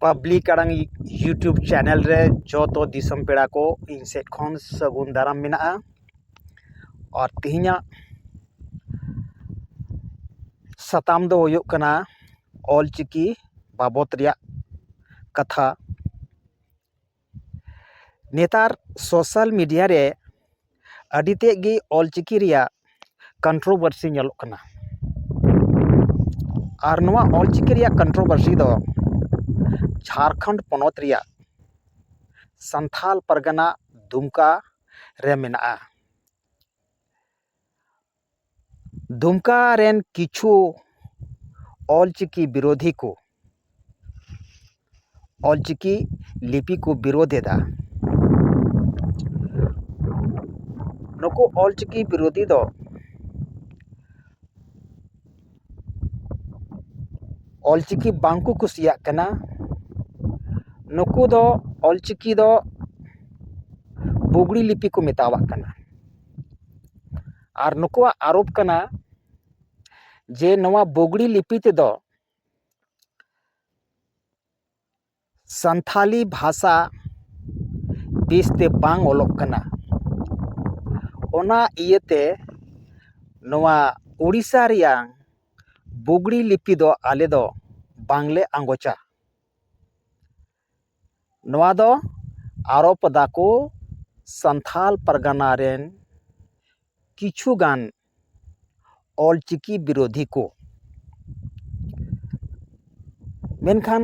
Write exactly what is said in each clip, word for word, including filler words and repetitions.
Public ᱟᱲᱟᱝ YouTube channel ᱨᱮ ᱡᱚᱛᱚ ᱫᱤᱥᱚᱢ ᱯᱮᱲᱟ ᱠᱚ ᱤᱧ ᱥᱮᱫ ᱠᱷᱚᱱ ᱥᱟᱹᱜᱩᱱ ᱫᱟᱨᱟᱢ ᱢᱮᱱᱟᱜᱼᱟ᱾ ᱟᱨ ᱛᱮᱦᱮᱧᱟᱜ ᱥᱟᱛᱟᱢ ᱫᱚ ᱦᱩᱭᱩᱜ ᱠᱟᱱᱟ ᱚᱞᱪᱤᱠᱤ ᱵᱟᱵᱚᱛ ᱨᱮᱭᱟᱜ ᱠᱟᱛᱷᱟ᱾ ᱱᱮᱛᱟᱨ ᱥᱳᱥᱟᱞ ᱢᱤᱰᱤᱭᱟ ᱨᱮ ᱟᱹᱰᱤ ᱛᱮᱫ ᱜᱮ ᱚᱞᱪᱤᱠᱤ ᱨᱮᱭᱟᱜ ᱠᱚᱱᱴᱨᱳᱵᱷᱟᱨᱥᱤ ᱧᱮᱞᱚᱜ ᱠᱟᱱᱟ᱾ ᱟᱨ ᱱᱚᱣᱟ ᱚᱞᱪᱤᱠᱤ ᱨᱮᱭᱟᱜ ᱠᱚᱱᱴᱨᱳᱵᱷᱟᱨᱥᱤ ᱫᱚ ᱡᱷᱟᱲᱠᱷᱚᱸᱰ ᱯᱚᱱᱚᱛ ᱨᱮᱭᱟᱜ ᱥᱟᱱᱛᱷᱟᱞ ᱯᱟᱨᱜᱟᱱᱟ ᱫᱩᱢᱠᱟ ᱨᱮ ᱢᱮᱱᱟᱜᱼᱟ᱾ ᱫᱩᱢᱠᱟ ᱨᱮᱱ ᱠᱤᱪᱷᱩ ᱚᱞᱪᱤᱠᱤ ᱵᱤᱨᱳᱫᱷᱤ ᱠᱚ ᱚᱞᱪᱤᱠᱤ ᱞᱤᱯᱤ ᱠᱚ ᱵᱤᱨᱳᱫᱷ ᱮᱫᱟ᱾ ᱱᱩᱠᱩ ᱚᱞᱪᱤᱠᱤ ᱵᱤᱨᱳᱫᱷᱤ ᱫᱚ ᱚᱞᱪᱤᱠᱤ ᱵᱟᱝ ᱠᱚ ᱠᱩᱥᱤᱭᱟᱜ ᱠᱟᱱᱟ᱾ ᱱᱩᱠᱩ ᱫᱚ ᱚᱞᱪᱤᱠᱤ ᱫᱚ ᱵᱩᱜᱽᱲᱤ ᱞᱤᱯᱤ ᱠᱚ ᱢᱮᱛᱟᱣᱟᱜ ᱠᱟᱱᱟ᱾ ᱟᱨ ᱱᱩᱠᱩᱣᱟᱜ ᱟᱨᱳᱯ ᱠᱟᱱᱟ ᱡᱮ ᱱᱚᱣᱟ ᱵᱩᱜᱽᱲᱤ ᱞᱤᱯᱤ ᱛᱮᱫᱚ ᱥᱟᱱᱛᱷᱟᱞᱤ ᱵᱷᱟᱥᱟ ᱵᱮᱥᱛᱮ ᱵᱟᱝ ᱚᱞᱚᱜ ᱠᱟᱱᱟ᱾ ᱚᱱᱟ ᱤᱭᱟᱹᱛᱮ ᱱᱚᱣᱟ ᱳᱰᱤᱥᱟ ᱨᱮᱭᱟᱝ ᱵᱩᱜᱽᱲᱤ ᱞᱤᱯᱤ ᱫᱚ ᱟᱞᱮ ᱫᱚ ᱵᱟᱝᱞᱮ ᱟᱸᱜᱚᱪᱟ᱾ ᱱᱚᱣᱟ ᱫᱚ ᱟᱨᱳᱯ ᱫᱟᱠᱚ ᱥᱟᱱᱛᱷᱟᱞ ᱯᱟᱨᱜᱟᱱᱟ ᱨᱮᱱ ᱠᱤᱪᱷᱩ ᱜᱟᱱ ᱚᱞᱪᱤᱠᱤ ᱵᱤᱨᱳᱫᱷᱤ ᱠᱚ᱾ ᱢᱮᱱᱠᱷᱟᱱ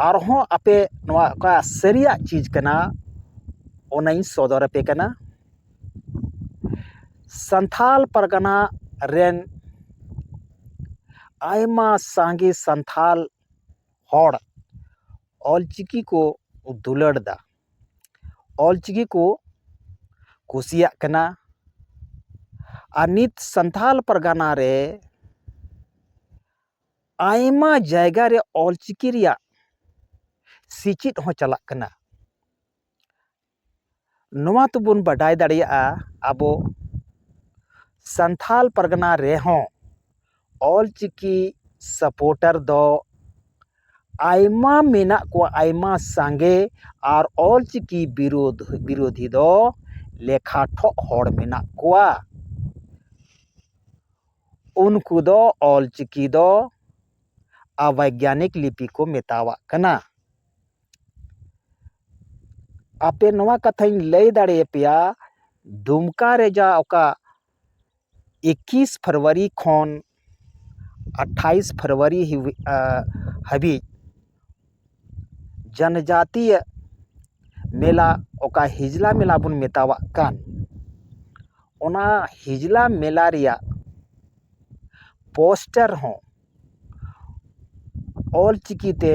ᱟᱨᱦᱚᱸ ᱟᱯᱮ ᱱᱚᱣᱟ ᱚᱠᱟ ᱥᱟᱹᱨᱤᱭᱟᱜ ᱪᱤᱡᱽ ᱠᱟᱱᱟ, ᱚᱱᱟᱧ ᱥᱚᱫᱚᱨ ᱟᱯᱮ ᱠᱟᱱᱟ᱾ ᱥᱟᱱᱛᱷᱟᱞ ᱯᱟᱨᱜᱟᱱᱟ ᱨᱮᱱ ᱟᱭᱢᱟ ᱥᱟᱸᱜᱮ ᱥᱟᱱᱛᱷᱟᱞ ᱦᱚᱲ ᱚᱞᱪᱤᱠᱤ ᱠᱚ ᱫᱩᱞᱟᱹᱲ ᱫᱟ, ᱚᱞᱪᱤᱠᱤ ᱠᱚ ᱠᱩᱥᱤᱭᱟᱜ ᱠᱟᱱᱟ᱾ ᱟᱨ ᱱᱤᱛ ᱥᱟᱱᱛᱷᱟᱞ ᱯᱟᱨᱜᱟᱱᱟ ᱨᱮ ᱟᱭᱢᱟ ᱡᱟᱭᱜᱟ ᱨᱮ ᱚᱞᱪᱤᱠᱤ ᱨᱮᱭᱟᱜ ᱥᱮᱪᱮᱫ ᱦᱚᱸ ᱪᱟᱞᱟᱜ ᱠᱟᱱᱟ᱾ ᱱᱚᱣᱟ ᱛᱮᱵᱚᱱ ᱵᱟᱰᱟᱭ ᱫᱟᱲᱮᱭᱟᱜᱼᱟ, ᱟᱵᱚ ᱥᱟᱱᱛᱷᱟᱞ ᱯᱟᱨᱜᱟᱱᱟ ᱨᱮᱦᱚᱸ ᱚᱞᱪᱤᱠᱤ ᱥᱟᱯᱳᱨᱴᱟᱨ ᱫᱚ ᱟᱭᱢᱟ ᱢᱮᱱᱟᱜ ᱠᱚᱣᱟ, ᱟᱭᱢᱟ ᱥᱟᱸᱜᱮ᱾ ᱟᱨ ᱚᱞᱪᱤᱠᱤ ᱵᱤᱨᱳᱫᱷ ᱵᱤᱨᱳᱫᱷᱤ ᱫᱚ ᱞᱮᱠᱷᱟ ᱴᱷᱚᱜ ᱦᱚᱲ ᱢᱮᱱᱟᱜ ᱠᱚᱣᱟ᱾ ᱩᱱᱠᱩ ᱫᱚ ᱚᱞᱪᱤᱠᱤ ᱫᱚ ᱚᱵᱳᱭᱜᱽᱜᱟᱱᱤᱠ ᱞᱤᱯᱤ ᱠᱚ ᱢᱮᱛᱟᱣᱟᱜ ᱠᱟᱱᱟ᱾ ᱟᱯᱮ ᱱᱚᱣᱟ ᱠᱟᱛᱷᱟᱧ ᱞᱟᱹᱭ ᱫᱟᱲᱮᱭᱟᱯᱮᱭᱟ, ᱫᱩᱢᱠᱟ ᱨᱮ ᱡᱟ ᱚᱠᱟ ᱮᱠᱤᱥ ᱯᱷᱮᱵᱽᱨᱩᱣᱟᱨᱤ ᱠᱷᱚᱱ ᱟᱴᱷᱟᱭᱤᱥ ᱯᱷᱮᱵᱽᱨᱩᱣᱟᱨᱤ ᱦᱤᱵᱤ-, ᱟ, ᱦᱟᱹᱵᱤᱡ ᱡᱚᱱᱡᱟᱛᱤᱭᱚ ᱢᱮᱞᱟ, ᱚᱠᱟ ᱦᱤᱡᱽᱞᱟ ᱢᱮᱞᱟ ᱵᱚᱱ ᱢᱮᱛᱟᱣᱟᱜ ᱠᱟᱱ, ᱚᱱᱟ ᱦᱤᱡᱽᱞᱟ ᱢᱮᱞᱟ ᱨᱮᱭᱟᱜ ᱯᱳᱥᱴᱟᱨ ᱦᱚᱸ ᱚᱞ ᱪᱤᱠᱤ ᱛᱮ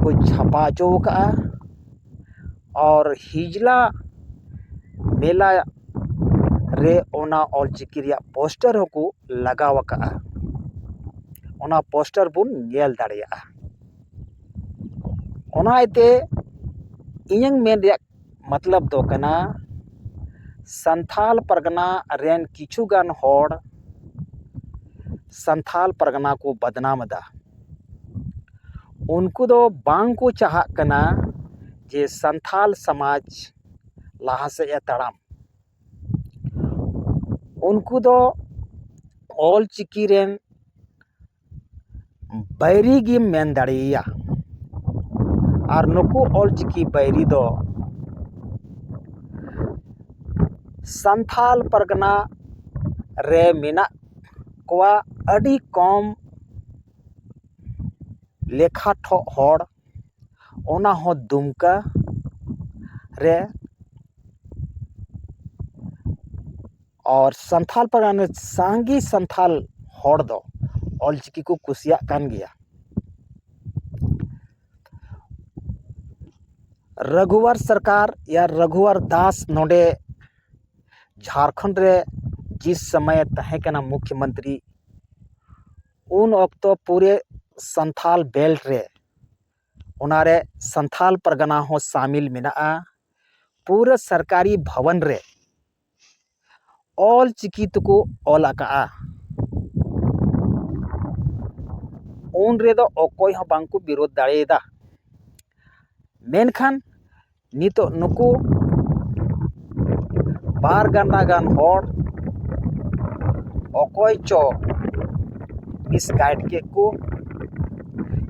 ᱠᱚ ᱪᱷᱟᱯᱟ ᱦᱚᱪᱚ ᱟᱠᱟᱫᱼᱟ᱾ ᱟᱨ ᱦᱤᱡᱽᱞᱟ ᱢᱮᱞᱟ ᱨᱮ ᱚᱱᱟ ᱚᱞ ᱪᱤᱠᱤ ᱨᱮᱭᱟᱜ ᱯᱳᱥᱴᱟᱨ ᱦᱚᱸᱠᱚ ᱞᱟᱜᱟᱣ ᱟᱠᱟᱫᱼᱟ᱾ ᱚᱱᱟ ᱯᱳᱥᱴᱟᱨ ᱵᱚᱱ ᱧᱮᱞ ᱫᱟᱲᱮᱭᱟᱜᱼᱟ᱾ ᱚᱱᱟ ᱤᱭᱟᱹᱛᱮ ᱤᱧᱟᱹᱝ ᱢᱮᱱ ᱨᱮᱭᱟᱜ ᱢᱚᱛᱞᱚᱵ ᱫᱚ ᱠᱟᱱᱟ, ᱥᱟᱱᱛᱷᱟᱞ ᱯᱟᱨᱜᱟᱱᱟ ᱨᱮᱱ ᱠᱤᱪᱷᱩ ᱜᱟᱱ ᱦᱚᱲ ᱥᱟᱱᱛᱷᱟᱞ ᱯᱟᱨᱜᱟᱱᱟ ᱠᱚ ᱵᱟᱫᱱᱟᱢ ᱮᱫᱟ᱾ ᱩᱱᱠᱩ ᱫᱚ ᱵᱟᱝ ᱠᱚ ᱪᱟᱦᱟᱜ ᱠᱟᱱᱟ ᱡᱮ ᱥᱟᱱᱛᱷᱟᱞ ᱥᱚᱢᱟᱡᱽ ᱞᱟᱦᱟ ᱥᱮᱫ ᱮ ᱛᱟᱲᱟᱢ᱾ ᱩᱱᱠᱩ ᱫᱚ ᱚᱞ ᱪᱤᱠᱤ ᱨᱮᱱ ᱵᱟᱹᱭᱨᱤ ᱜᱮᱢ ᱢᱮᱱ ᱫᱟᱲᱮᱭᱟᱭᱟ᱾ ᱟᱨ ᱱᱩᱠᱩ ᱚᱞ ᱪᱤᱠᱤ ᱵᱟᱹᱭᱨᱤ ᱫᱚ ᱥᱟᱱᱛᱷᱟᱞ ᱯᱟᱨᱜᱟᱱᱟ ᱨᱮ ᱢᱮᱱᱟᱜ ᱠᱚᱣᱟ ᱟᱹᱰᱤ ᱠᱚᱢ ᱞᱮᱠᱷᱟ ᱴᱷᱚᱜ ᱦᱚᱲ, ᱚᱱᱟ ᱦᱚᱸ ᱫᱩᱢᱠᱟ ᱨᱮ᱾ ᱟᱨ ᱥᱟᱱᱛᱷᱟᱞ ᱯᱟᱨᱜᱟᱱᱟ ᱥᱟᱸᱜᱮ ᱥᱟᱱᱛᱷᱟᱞ ᱦᱚᱲ ᱫᱚ ᱚᱞ ᱪᱤᱠᱤ ᱠᱚ ᱠᱩᱥᱤᱭᱟᱜ ᱠᱟᱱ ᱜᱮᱭᱟ᱾ ᱨᱟᱜᱷᱩᱣᱟᱨ ᱥᱚᱨᱠᱟᱨ ᱭᱟ ᱨᱟᱜᱷᱩᱣᱟᱨ ᱫᱟᱥ ᱱᱚᱰᱮ ᱡᱷᱟᱲᱠᱷᱚᱸᱰ ᱨᱮ ᱡᱤᱥ ᱥᱚᱢᱚᱭᱮ ᱛᱟᱦᱮᱸ ᱠᱟᱱᱟ ᱢᱩᱠᱷᱭᱚᱢᱚᱱᱛᱨᱤ, ᱩᱱ ᱚᱠᱛᱚ ᱯᱩᱨᱟᱹ ᱥᱟᱱᱛᱷᱟᱞ ᱵᱮᱞᱴ ᱨᱮ, ᱚᱱᱟᱨᱮ ᱥᱟᱱᱛᱷᱟᱞ ᱯᱟᱨᱜᱟᱱᱟ ᱦᱚᱸ ᱥᱟᱢᱤᱞ ᱢᱮᱱᱟᱜᱼᱟ, ᱯᱩᱨᱟᱹ ᱥᱚᱨᱠᱟᱨᱤ ᱵᱷᱚᱵᱚᱱ ᱨᱮ ᱚᱞ ᱪᱤᱠᱤ ᱛᱮᱠᱚ ᱚᱞ ᱟᱠᱟᱫᱼᱟ᱾ ᱩᱱ ᱨᱮᱫᱚ ᱚᱠᱚᱭ ᱦᱚᱸ ᱵᱟᱝ ᱠᱚ ᱵᱤᱨᱳᱫᱷ ᱫᱟᱲᱮᱭᱟᱫᱟ᱾ ᱢᱮᱱᱠᱷᱟᱱ ᱱᱤᱛᱚᱜ ᱱᱩᱠᱩ ᱵᱟᱨ ᱜᱟᱱᱰᱟ ᱜᱟᱱ ᱦᱚᱲ ᱚᱠᱚᱭ ᱪᱚ ᱢᱤᱥᱜᱟᱭᱤᱰ ᱠᱮᱫ ᱠᱚ,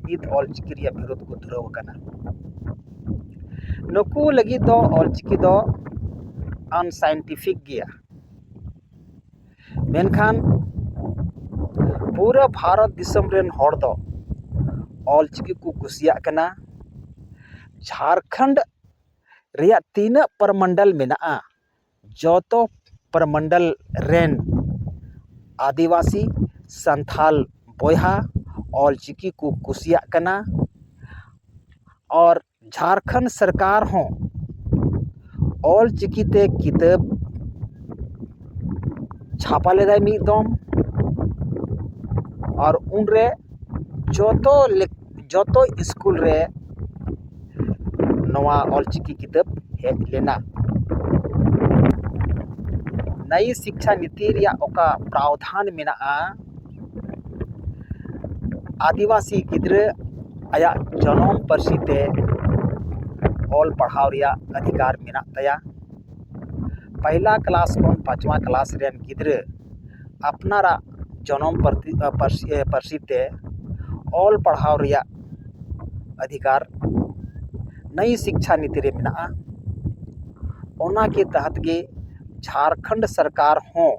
ᱱᱤᱛ ᱚᱞᱪᱤᱠᱤ ᱨᱮᱭᱟᱜ ᱵᱤᱨᱳᱫᱷ ᱠᱚ ᱫᱷᱩᱨᱟᱹᱣ ᱟᱠᱟᱱᱟ᱾ ᱱᱩᱠᱩ ᱞᱟᱹᱜᱤᱫ ᱫᱚ ᱚᱞᱪᱤᱠᱤ ᱫᱚ ᱟᱱᱥᱟᱭᱮᱱᱴᱤᱯᱷᱤᱠ ᱜᱮᱭᱟ᱾ ᱢᱮᱱᱠᱷᱟᱱ ᱯᱩᱨᱟᱹ ᱵᱷᱟᱨᱚᱛ ᱫᱤᱥᱚᱢ ᱨᱮᱱ ᱦᱚᱲ ᱫᱚ ᱚᱞᱪᱤᱠᱤ ᱠᱚ ᱠᱩᱥᱤᱭᱟᱜ ᱠᱟᱱᱟ᱾ ᱡᱷᱟᱲᱠᱷᱚᱸᱰ ᱨᱮᱭᱟᱜ ᱛᱤᱱᱟᱹᱜ ᱯᱨᱚᱢᱚᱱᱰᱚᱞ ᱢᱮᱱᱟᱜᱼᱟ, ᱡᱚᱛᱚ ᱯᱨᱚᱢᱚᱱᱰᱚᱞ ᱨᱮᱱ ᱟᱹᱫᱤᱵᱟᱹᱥᱤ ᱥᱟᱱᱛᱷᱟᱞ ᱵᱚᱭᱦᱟ ᱚᱞᱪᱤᱠᱤ ᱠᱚ ᱠᱩᱥᱤᱭᱟᱜ ᱠᱟᱱᱟ᱾ ᱟᱨ ᱡᱷᱟᱲᱠᱷᱚᱸᱰ ᱥᱚᱨᱠᱟᱨ ᱦᱚᱸ ᱚᱞᱪᱤᱠᱤ ᱛᱮ ᱠᱤᱛᱟᱹᱵ ᱪᱷᱟᱯᱟ ᱞᱮᱫᱟᱭ ᱢᱤᱫ ᱫᱚᱢ, ᱟᱨ ᱩᱱᱨᱮ ᱡᱚᱛᱚ ᱞᱮᱠ- ᱡᱚᱛᱚ ᱥᱠᱩᱞ ᱨᱮ ᱱᱚᱣᱟ ᱚᱞᱪᱤᱠᱤ ᱠᱤᱛᱟᱹᱵ ᱦᱮᱡ ᱞᱮᱱᱟ᱾ ᱱᱟᱭᱤ ᱥᱤᱠᱪᱷᱟ ᱱᱤᱛᱤ ᱨᱮᱭᱟᱜ ᱚᱠᱟ ᱯᱨᱟᱣᱫᱷᱟᱱ ᱢᱮᱱᱟᱜᱼᱟ, ᱟᱹᱫᱤᱵᱟᱹᱥᱤ ᱜᱤᱫᱽᱨᱟᱹ ᱟᱭᱟᱜ ᱡᱚᱱᱚᱢ ᱯᱟᱹᱨᱥᱤ ᱛᱮ ᱚᱞ ᱯᱟᱲᱦᱟᱣ ᱨᱮᱭᱟᱜ ᱚᱫᱷᱤᱠᱟᱨ ᱢᱮᱱᱟᱜ ᱛᱟᱭᱟ᱾ ᱯᱟᱭᱞᱟ ᱠᱞᱟᱥ ᱠᱷᱚᱱ ᱯᱟᱸᱪᱣᱟ ᱠᱞᱟᱥ ᱨᱮᱱ ᱜᱤᱫᱽᱨᱟᱹ ᱟᱯᱱᱟᱨᱟᱜ ᱡᱚᱱᱚᱢ ᱯᱟᱹᱨᱥᱤ, ᱯᱟᱹᱨᱥᱤ, ᱯᱟᱹᱨᱥᱤ ᱛᱮ ᱚᱞ ᱯᱟᱲᱦᱟᱣ ᱨᱮᱭᱟᱜ ᱚᱫᱷᱤᱠᱟᱨ ᱱᱟᱭᱤ ᱥᱤᱠᱪᱷᱟ ᱱᱤᱛᱤ ᱨᱮ ᱢᱮᱱᱟᱜᱼᱟ᱾ ᱚᱱᱟ ᱠᱮ ᱛᱟᱦᱟᱛ ᱜᱮ ᱡᱷᱟᱲᱠᱷᱚᱸᱰ ᱥᱚᱨᱠᱟᱨ ᱦᱚᱸ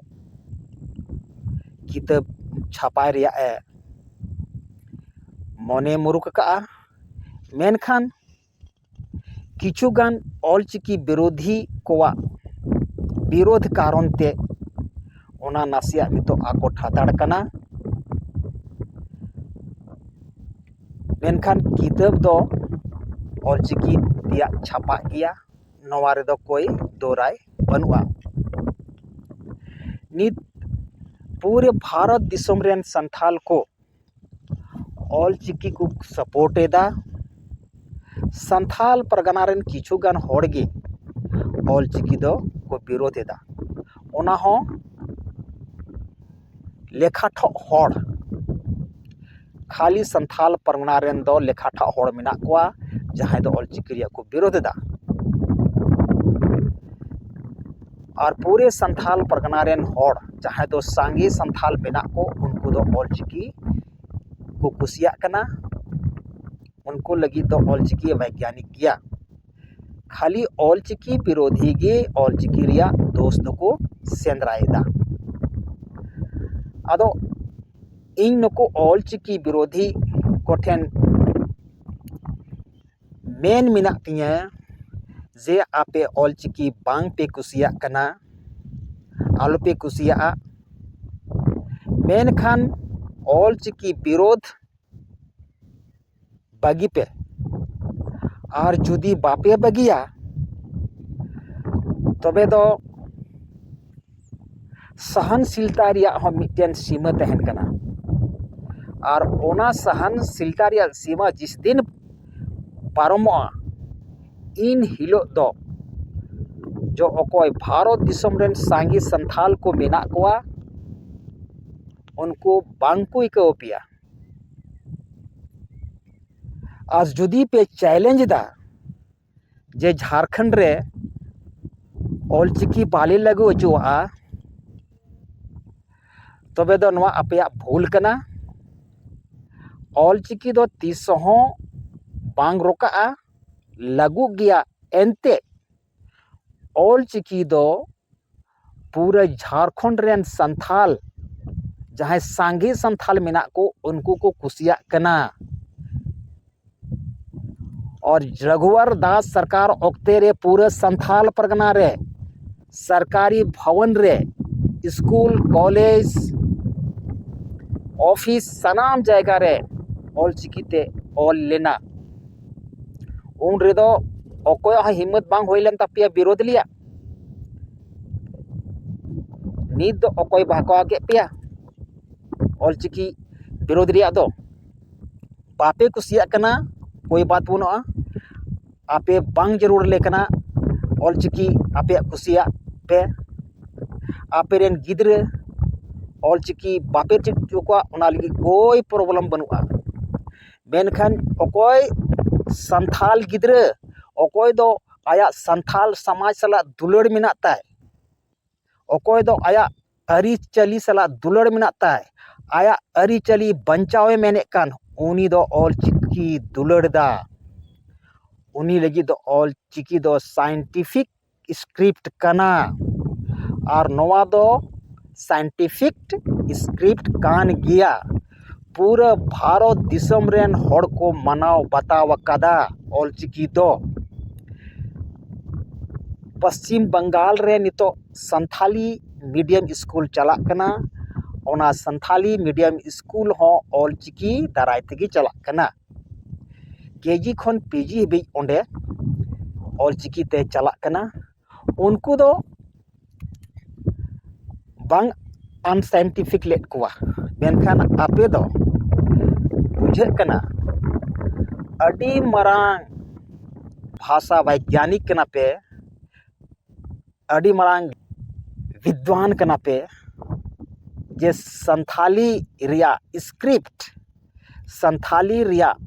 ᱠᱤᱛᱟᱹᱵ ᱪᱷᱟᱯᱟᱭ ᱨᱮᱭᱟᱜ ᱮ ᱢᱚᱱᱮ ᱢᱩᱨᱩᱠ ᱟᱠᱟᱫᱼᱟ᱾ ᱢᱮᱱᱠᱷᱟᱱ ᱠᱤᱪᱷᱩ ᱜᱟᱱ ᱚᱞᱪᱤᱠᱤ ᱵᱤᱨᱳᱫᱷᱤ ᱠᱚᱣᱟᱜ ᱵᱤᱨᱳᱫᱷ ᱠᱟᱨᱚᱱ ᱛᱮ ᱚᱱᱟ ᱱᱟᱥᱮᱭᱟᱜ ᱱᱤᱛᱚᱜ ᱟᱠᱚᱴ ᱦᱟᱛᱟᱲ ᱠᱟᱱᱟ᱾ ᱢᱮᱱᱠᱷᱟᱱ ᱠᱤᱛᱟᱹᱵ ᱫᱚ ᱚᱞᱪᱤᱠᱤ ᱛᱮᱭᱟᱜ ᱪᱷᱟᱯᱟᱜ ᱜᱮᱭᱟ, ᱱᱚᱣᱟ ᱨᱮᱫᱚ ᱠᱳᱭ ᱫᱳᱨᱟᱭ ᱵᱟᱹᱱᱩᱜᱼᱟ᱾ ᱱᱤᱛ ᱯᱩᱨᱟᱹ ᱵᱷᱟᱨᱚᱛ ᱫᱤᱥᱚᱢ ᱨᱮᱱ ᱥᱟᱱᱛᱷᱟᱞ ᱠᱚ ᱚᱞᱪᱤᱠᱤ ᱠᱚ ᱥᱟᱯᱳᱨᱴ ᱮᱫᱟ᱾ ᱥᱟᱱᱛᱷᱟᱞ ᱯᱟᱨᱜᱟᱱᱟ ᱨᱮᱱ ᱠᱤᱪᱷᱩ ᱜᱟᱱ ᱦᱚᱲ ᱜᱮ ᱚᱞᱪᱤᱠᱤ ᱫᱚ ᱠᱚ ᱵᱤᱨᱳᱫᱷ ᱮᱫᱟ᱾ ᱚᱱᱟ ᱦᱚᱸ ᱞᱮᱠᱷᱟ ᱴᱷᱚᱜ ᱦᱚᱲ, ᱠᱷᱟᱹᱞᱤ ᱥᱟᱱᱛᱷᱟᱞ ᱯᱟᱨᱜᱟᱱᱟ ᱨᱮᱱ ᱫᱚ ᱞᱮᱠᱷᱟ ᱴᱷᱟᱜ ᱦᱚᱲ ᱢᱮᱱᱟᱜ ᱠᱚᱣᱟ ᱡᱟᱦᱟᱸᱭ ᱫᱚ ᱚᱞᱪᱤᱠᱤ ᱨᱮᱭᱟᱜ ᱠᱚ ᱵᱤᱨᱳᱫᱷ ᱮᱫᱟ᱾ ᱟᱨ ᱯᱩᱨᱟᱹ ᱥᱟᱱᱛᱷᱟᱞ ᱯᱟᱨᱜᱟᱱᱟ ᱨᱮᱱ ᱦᱚᱲ ᱡᱟᱦᱟᱸᱭ ᱫᱚ ᱥᱟᱸᱜᱮ ᱥᱟᱱᱛᱷᱟᱞ ᱢᱮᱱᱟᱜ ᱠᱚ, ᱩᱱᱠᱩ ᱫᱚ ᱚᱞᱪᱤᱠᱤ ᱠᱚ ᱠᱩᱥᱤᱭᱟᱜ ᱠᱟᱱᱟ᱾ ᱩᱱᱠᱩ ᱞᱟᱹᱜᱤᱫ ᱫᱚ ᱚᱞᱪᱤᱠᱤ ᱵᱳᱭᱜᱟᱱᱤᱠ ᱜᱮᱭᱟ᱾ ᱠᱷᱟᱹᱞᱤ ᱚᱞᱪᱤᱠᱤ ᱵᱤᱨᱳᱫᱷᱤ ᱜᱮ ᱚᱞᱪᱤᱠᱤ ᱨᱮᱭᱟᱜ ᱫᱳᱥ ᱫᱚᱠᱚ ᱥᱮᱸᱫᱽᱨᱟᱭᱮᱫᱟ᱾ ᱟᱫᱚ ᱤᱧ ᱱᱩᱠᱩ ᱚᱞᱪᱤᱠᱤ ᱵᱤᱨᱳᱫᱷᱤ ᱠᱚᱴᱷᱮᱱ ᱢᱮᱱ ᱢᱮᱱᱟᱜ ᱛᱤᱧᱟᱹ ᱡᱮ ᱟᱯᱮ ᱚᱞᱪᱤᱠᱤ ᱵᱟᱝ ᱯᱮ ᱠᱩᱥᱤᱭᱟᱜ ᱠᱟᱱᱟ, ᱟᱞᱚᱯᱮ ᱠᱩᱥᱤᱭᱟᱜᱼᱟ᱾ ᱢᱮᱱᱠᱷᱟᱱ ᱚᱞᱪᱤᱠᱤ ᱵᱤᱨᱳᱫᱷ ᱵᱟᱹᱜᱤ ᱯᱮ᱾ ᱟᱨ ᱡᱩᱫᱤ ᱵᱟᱯᱮ ᱵᱟᱹᱜᱤᱭᱟ, ᱛᱚᱵᱮ ᱫᱚ ᱥᱟᱦᱟᱱᱥᱤᱞᱛᱟ ᱨᱮᱭᱟᱜ ᱦᱚᱸ ᱢᱤᱫᱴᱮᱱ ᱥᱤᱢᱟᱹ ᱛᱟᱦᱮᱱ ᱠᱟᱱᱟ᱾ ᱟᱨ ᱚᱱᱟ ᱥᱟᱦᱟᱱᱥᱤᱞᱛᱟ ᱨᱮᱭᱟᱜ ᱥᱤᱢᱟᱹ ᱡᱤᱥ ᱫᱤᱱ ᱯᱟᱨᱚᱢᱚᱜᱼᱟ, ᱤᱱ ᱦᱤᱞᱳᱜ ᱫᱚ ᱡᱚ ᱚᱠᱚᱭ ᱵᱷᱟᱨᱚᱛ ᱫᱤᱥᱚᱢ ᱨᱮᱱ ᱥᱟᱸᱜᱮ ᱥᱟᱱᱛᱷᱟᱞ ᱠᱚ ᱢᱮᱱᱟᱜ ᱠᱚᱣᱟ, ᱩᱱᱠᱩ ᱵᱟᱝ ᱠᱚ ᱟᱹᱭᱠᱟᱹᱣ ᱯᱮᱭᱟ᱾ ᱟᱨ ᱡᱩᱫᱤ ᱯᱮ ᱪᱮᱞᱮᱧᱡᱽ ᱮᱫᱟ ᱡᱮ ᱡᱷᱟᱲᱠᱷᱚᱸᱰ ᱨᱮ ᱚᱞᱪᱤᱠᱤ ᱵᱟᱞᱮ ᱞᱟᱹᱜᱩ ᱦᱚᱪᱚᱣᱟᱜᱼᱟ, ᱛᱚᱵᱮ ᱫᱚ ᱱᱚᱣᱟ ᱟᱯᱮᱭᱟᱜ ᱵᱷᱩᱞ ᱠᱟᱱᱟ᱾ ᱚᱞᱪᱤᱠᱤ ᱫᱚ ᱛᱤᱥ ᱦᱚᱸ ᱵᱟᱝ ᱨᱚᱠᱟᱜᱼᱟ, ᱞᱟᱹᱜᱩᱜ ᱜᱮᱭᱟ᱾ ᱮᱱᱛᱮ ᱚᱞᱪᱤᱠᱤ ᱫᱚ ᱯᱩᱨᱟᱹ ᱡᱷᱟᱲᱠᱷᱚᱸᱰ ᱨᱮᱱ ᱥᱟᱱᱛᱷᱟᱞ, ᱡᱟᱦᱟᱸᱭ ᱥᱟᱸᱜᱮ ᱥᱟᱱᱛᱷᱟᱞ ᱢᱮᱱᱟᱜ ᱠᱚ, ᱩᱱᱠᱩ ᱠᱚ ᱠᱩᱥᱤᱭᱟᱜ ᱠᱟᱱᱟ᱾ ᱟᱨ ᱨᱟᱜᱷᱩᱣᱟᱨ ᱫᱟᱥ ᱥᱚᱨᱠᱟᱨ ᱚᱠᱛᱮ ᱨᱮ ᱯᱩᱨᱟᱹ ᱥᱟᱱᱛᱷᱟᱞ ᱯᱟᱨᱜᱟᱱᱟ ᱨᱮ ᱥᱚᱨᱠᱟᱨᱤ ᱵᱷᱚᱵᱚᱱ ᱨᱮ, ᱥᱠᱩᱞ, ᱠᱚᱞᱮᱡᱽ, ᱚᱯᱷᱤᱥ, ᱥᱟᱱᱟᱢ ᱡᱟᱭᱜᱟ ᱨᱮ ᱚᱞᱪᱤᱠᱤ ᱛᱮ ᱚᱞ ᱞᱮᱱᱟ᱾ ᱩᱱ ᱨᱮᱫᱚ ᱚᱠᱚᱭᱟᱜ ᱦᱚᱸ ᱦᱤᱢᱢᱚᱛ ᱵᱟᱝ ᱦᱩᱭ ᱞᱮᱱ ᱛᱟᱯᱮᱭᱟ ᱵᱤᱨᱳᱫᱷ ᱨᱮᱭᱟᱜ᱾ ᱱᱤᱛ ᱫᱚ ᱚᱠᱚᱭ ᱵᱟᱦᱠᱟᱣ ᱠᱮᱫ ᱯᱮᱭᱟ ᱚᱞᱪᱤᱠᱤ ᱵᱤᱨᱳᱫᱷ ᱨᱮᱭᱟᱜ ᱫᱚ? ᱵᱟᱯᱮ ᱠᱩᱥᱤᱭᱟᱜ ᱠᱟᱱᱟ, ᱠᱳᱭ ᱵᱟᱛ ᱵᱟᱹᱱᱩᱜᱼᱟ᱾ ᱟᱯᱮ ᱵᱟᱝ ᱡᱟᱹᱨᱩᱲ ᱞᱮ ᱠᱟᱱᱟ ᱚᱞᱪᱤᱠᱤ ᱟᱯᱮᱭᱟᱜ ᱠᱩᱥᱤᱭᱟᱜ ᱯᱮ᱾ ᱟᱯᱮ ᱨᱮᱱ ᱜᱤᱫᱽᱨᱟᱹ ᱚᱞᱪᱤᱠᱤ ᱵᱟᱯᱮ ᱪᱮᱫ ᱦᱚᱪᱚ ᱠᱚᱣᱟ, ᱚᱱᱟ ᱞᱟᱹᱜᱤᱫ ᱠᱳᱭ problem ᱵᱟᱹᱱᱩᱜᱼᱟ᱾ ᱢᱮᱱᱠᱷᱟᱱ ᱚᱠᱚᱭ ᱥᱟᱱᱛᱟᱞ ᱜᱤᱫᱽᱨᱟᱹ, ᱚᱠᱚᱭ ᱫᱚ ᱟᱭᱟᱜ ᱥᱟᱱᱛᱟᱞ ᱥᱚᱢᱟᱡᱽ ᱥᱟᱞᱟᱜ ᱫᱩᱞᱟᱹᱲ ᱢᱮᱱᱟᱜ ᱛᱟᱭ, ᱚᱠᱚᱭ ᱫᱚ ᱟᱭᱟᱜ ᱟᱹᱨᱤᱪᱟᱹᱞᱤ ᱥᱟᱞᱟᱜ ᱫᱩᱞᱟᱹᱲ ᱢᱮᱱᱟᱜ ᱛᱟᱭ, ᱟᱭᱟᱜ ᱟᱹᱨᱤᱪᱟᱹᱞᱤ ᱵᱟᱧᱪᱟᱣᱮ ᱢᱮᱱᱮᱫ ᱠᱟᱱ, ᱩᱱᱤ ᱫᱚ ᱚᱞᱪᱤᱠᱤ ᱫᱩᱞᱟᱹᱲ ᱫᱟ᱾ ᱩᱱᱤ ᱞᱟᱹᱜᱤᱫ ᱫᱚ ᱚᱞᱪᱤᱠᱤ ᱫᱚ scientific script ᱠᱟᱱᱟ᱾ ᱟᱨ ᱱᱚᱣᱟ ᱫᱚ scientific script ᱠᱟᱱ ᱜᱮᱭᱟ᱾ ᱯᱩᱨᱟᱹ ᱵᱷᱟᱨᱚᱛ ᱫᱤᱥᱚᱢ ᱨᱮᱱ ᱦᱚᱲ ᱠᱚ ᱢᱟᱱᱟᱣ ᱵᱟᱛᱟᱣ ᱟᱠᱟᱫᱟ ᱚᱞᱪᱤᱠᱤ ᱫᱚ᱾ ᱯᱚᱥᱪᱤᱢ ᱵᱟᱝᱜᱟᱞ ᱨᱮ ᱱᱤᱛᱚᱜ ᱥᱟᱱᱛᱷᱟᱞᱤ medium school ᱪᱟᱞᱟᱜ ᱠᱟᱱᱟ᱾ ᱚᱱᱟ ᱥᱟᱱᱛᱷᱟᱞᱤ medium school ᱦᱚᱸ ᱚᱞᱪᱤᱠᱤ ᱫᱟᱨᱟᱭ ᱛᱮᱜᱮ ᱪᱟᱞᱟᱜ ᱠᱟᱱᱟ᱾ ᱠᱮᱡᱤ ᱠᱷᱚᱱ ᱯᱤᱡᱤ ᱦᱟᱹᱵᱤᱡ ᱚᱸᱰᱮ ᱚᱞᱪᱤᱠᱤ ᱛᱮ ᱪᱟᱞᱟᱜ ᱠᱟᱱᱟ᱾ ᱩᱱᱠᱩ ᱫᱚ ᱵᱟᱝ unscientific ᱞᱮᱫ ᱠᱚᱣᱟ, ᱢᱮᱱᱠᱷᱟᱱ ᱟᱯᱮ ᱫᱚ ᱵᱩᱡᱷᱟᱹᱜ ᱠᱟᱱᱟ ᱟᱹᱰᱤ ᱢᱟᱨᱟᱝ ᱵᱷᱟᱥᱟ ᱵᱳᱭᱜᱽᱜᱟᱱᱤᱠ ᱠᱟᱱᱟ ᱯᱮ, ᱟᱹᱰᱤ ᱢᱟᱨᱟᱝ ᱵᱤᱫᱽᱣᱟᱱ ᱠᱟᱱᱟ ᱯᱮ, ᱡᱮ ᱥᱟᱱᱛᱷᱟᱞᱤ ᱨᱮᱭᱟᱜ script, ᱥᱟᱱᱛᱷᱟᱞᱤ ᱨᱮᱭᱟᱜ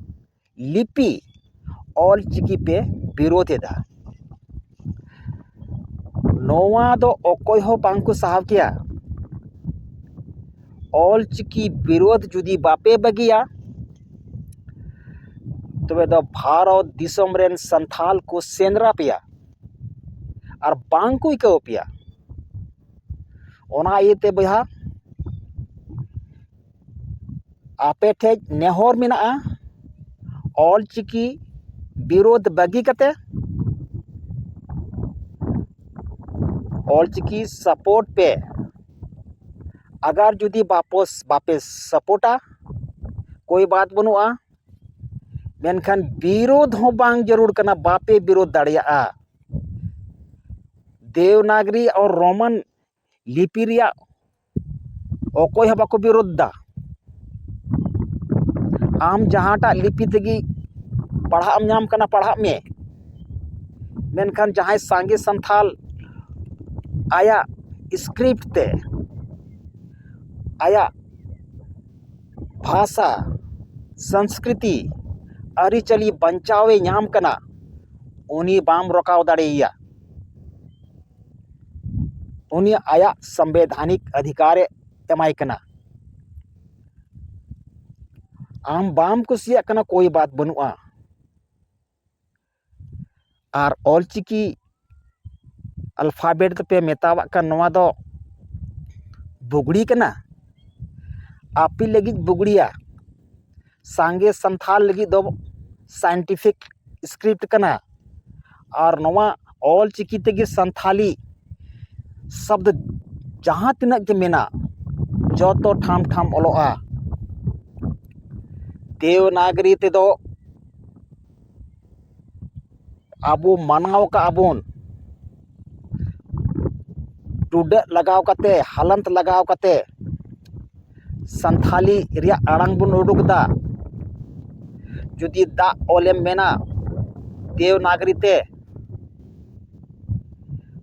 ᱞᱤᱯᱤ ᱚᱞᱪᱤᱠᱤ ᱯᱮ ᱵᱤᱨᱳᱫᱷ ᱮᱫᱟ᱾ ᱱᱚᱣᱟ ᱫᱚ ᱚᱠᱚᱭ ᱦᱚᱸ ᱵᱟᱝ ᱠᱚ ᱥᱟᱦᱟᱣ ᱠᱮᱭᱟ᱾ ᱚᱞᱪᱤᱠᱤ ᱵᱤᱨᱳᱫᱷ ᱡᱩᱫᱤ ᱵᱟᱯᱮ ᱵᱟᱹᱜᱤᱭᱟ, ᱛᱚᱵᱮ ᱫᱚ ᱵᱷᱟᱨᱚᱛ ᱫᱤᱥᱚᱢ ᱨᱮᱱ ᱥᱟᱱᱛᱷᱟᱞ ᱠᱚ ᱥᱮᱸᱫᱽᱨᱟ ᱯᱮᱭᱟ ᱟᱨ ᱵᱟᱝ ᱠᱚ ᱟᱹᱭᱠᱟᱹᱣ ᱯᱮᱭᱟ᱾ ᱚᱱᱟ ᱤᱭᱟᱹᱛᱮ ᱵᱚᱭᱦᱟ, ᱟᱯᱮ ᱴᱷᱮᱡ ᱱᱮᱦᱚᱨ ᱢᱮᱱᱟᱜᱼᱟ, ᱚᱞᱪᱤᱠᱤ ᱵᱤᱨᱳᱫᱷ ᱵᱟᱹᱜᱤ ᱠᱟᱛᱮ ᱚᱞᱪᱤᱠᱤ support ᱯᱮ᱾ ᱟᱜᱟᱨ ᱡᱩᱫᱤ ᱵᱟᱯᱚᱥ ᱵᱟᱯᱮ supportᱟ, ᱠᱳᱭ ᱵᱟᱛ ᱵᱟᱹᱱᱩᱜᱼᱟ, ᱢᱮᱱᱠᱷᱟᱱ ᱵᱤᱨᱳᱫᱷ ᱦᱚᱸ ᱵᱟᱝ ᱡᱟᱹᱨᱩᱲ ᱠᱟᱱᱟ, ᱵᱟᱯᱮ ᱵᱤᱨᱳᱫᱷ ᱫᱟᱲᱮᱭᱟᱜᱼᱟ᱾ ᱫᱮᱣᱱᱟᱜᱽᱨᱤ ᱟᱨ ᱨᱳᱢᱟᱱ ᱞᱤᱯᱤ ᱨᱮᱭᱟᱜ ᱚᱠᱚᱭ ᱦᱚᱸ ᱵᱟᱠᱚ ᱵᱤᱨᱳᱫᱷ ᱫᱟ᱾ ᱟᱢ ᱡᱟᱦᱟᱸᱴᱟᱜ ᱞᱤᱯᱤ ᱛᱮᱜᱮ ᱯᱟᱲᱦᱟᱜ ᱮᱢ ᱧᱟᱢ ᱠᱟᱱᱟ, ᱯᱟᱲᱦᱟᱜ ᱢᱮ, ᱢᱮᱱᱠᱷᱟᱱ ᱡᱟᱦᱟᱸᱭ ᱥᱟᱸᱜᱮ ᱥᱟᱱᱛᱷᱟᱞ ᱟᱭᱟᱜ script ᱛᱮ ᱟᱭᱟᱜ ᱵᱷᱟᱥᱟ, ᱥᱚᱝᱥᱠᱨᱤᱛᱤ, ᱟᱹᱨᱤᱪᱟᱹᱞᱤ ᱵᱟᱧᱪᱟᱣᱮ ᱧᱟᱢ ᱠᱟᱱᱟ, ᱩᱱᱤ ᱵᱟᱢ ᱨᱚᱠᱟᱣ ᱫᱟᱲᱮᱭᱟᱭᱟ᱾ ᱩᱱᱤ ᱟᱭᱟᱜ ᱥᱚᱝᱵᱤᱫᱷᱟᱱᱤᱠ ᱚᱫᱷᱤᱠᱟᱨᱮ ᱮᱢᱟᱭ ᱠᱟᱱᱟ᱾ ᱟᱢ ᱵᱟᱢ ᱠᱩᱥᱤᱭᱟᱜ ᱠᱟᱱᱟ, ᱠᱳᱭ ᱵᱟᱛ ᱵᱟᱹᱱᱩᱜᱼᱟ᱾ ᱟᱨ ᱚᱞᱪᱤᱠᱤ ᱟᱞᱯᱷᱟᱵᱮᱴ ᱫᱚᱯᱮ ᱢᱮᱛᱟᱣᱟᱜ ᱠᱟᱱ, ᱱᱚᱣᱟ ᱫᱚ ᱵᱩᱜᱽᱲᱤ ᱠᱟᱱᱟ, ᱟᱯᱮ ᱞᱟᱹᱜᱤᱫ ᱵᱩᱜᱽᱲᱤᱭᱟ᱾ ᱥᱟᱸᱜᱮ ᱥᱟᱱᱛᱷᱟᱞ ᱞᱟᱹᱜᱤᱫ ᱫᱚ ᱥᱟᱭᱮᱱᱴᱤᱯᱷᱤᱠ ᱥᱠᱨᱤᱯᱴ ᱠᱟᱱᱟ᱾ ᱟᱨ ᱱᱚᱣᱟ ᱚᱞ ᱪᱤᱠᱤ ᱛᱮᱜᱮ ᱥᱟᱱᱛᱷᱟᱞᱤ ᱥᱚᱵᱫ ᱡᱟᱦᱟᱸ ᱛᱤᱱᱟᱹᱜ ᱜᱮ ᱢᱮᱱᱟᱜ, ᱡᱚᱛᱚ ᱴᱷᱟᱢ ᱴᱷᱟᱢ ᱚᱞᱚᱜᱼᱟ᱾ ᱫᱮᱣᱱᱟᱜᱽᱨᱤ ᱛᱮᱫᱚ ᱟᱵᱚ ᱢᱟᱱᱟᱣ ᱠᱟᱜᱼᱟ ᱵᱚᱱ, ᱴᱩᱰᱟᱹᱜ ᱞᱟᱜᱟᱣ ᱠᱟᱛᱮ, ᱦᱟᱞᱟᱱᱛ ᱞᱟᱜᱟᱣ ᱠᱟᱛᱮ ᱥᱟᱱᱛᱷᱟᱞᱤ ᱨᱮᱭᱟᱜ ᱟᱲᱟᱝ ᱵᱚᱱ ᱩᱰᱩᱠ ᱮᱫᱟ᱾ ᱡᱩᱫᱤ ᱫᱟᱜ ᱚᱞᱮᱢ ᱢᱮᱱᱟ ᱫᱮᱣᱱᱟᱜᱽᱨᱤ ᱛᱮ,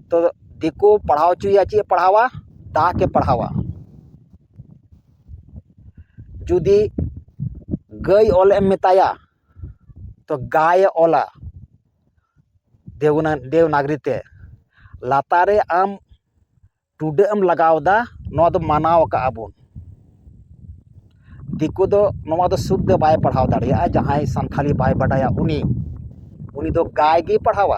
ᱛᱚ ᱫᱤᱠᱩ ᱯᱟᱲᱦᱟᱣ ᱦᱚᱪᱚᱭᱟ, ᱪᱮᱫ ᱮ ᱯᱟᱲᱦᱟᱣᱟ? ᱫᱟᱜ ᱮ ᱯᱟᱲᱦᱟᱣᱟ᱾ ᱡᱩᱫᱤ ᱜᱟᱹᱭ ᱚᱞᱮᱢ ᱢᱮᱛᱟᱭᱟ, ᱛᱚ ᱜᱟᱭ ᱮ ᱚᱞᱟ ᱫᱮᱣᱱᱟ-, ᱫᱮᱣᱱᱟᱜᱽᱨᱤ ᱛᱮ᱾ ᱞᱟᱛᱟᱨ ᱨᱮ ᱟᱢ ᱴᱩᱰᱟᱹᱜ ᱮᱢ ᱞᱟᱜᱟᱣ ᱮᱫᱟ, ᱱᱚᱣᱟ ᱫᱚ ᱢᱟᱱᱟᱣ ᱟᱠᱟᱜᱼᱟ ᱵᱚᱱ᱾ ᱫᱤᱠᱩ ᱫᱚ ᱱᱚᱣᱟ ᱫᱚ ᱥᱩᱫᱽᱫᱷ ᱵᱟᱭ ᱯᱟᱲᱦᱟᱣ ᱫᱟᱲᱮᱭᱟᱜᱼᱟ, ᱡᱟᱦᱟᱸᱭ ᱥᱟᱱᱛᱷᱟᱞᱤ ᱵᱟᱭ ᱵᱟᱰᱟᱭᱟ ᱩᱱᱤ, ᱩᱱᱤ ᱫᱚ ᱜᱟᱭ ᱜᱮᱭ ᱯᱟᱲᱦᱟᱣᱟ᱾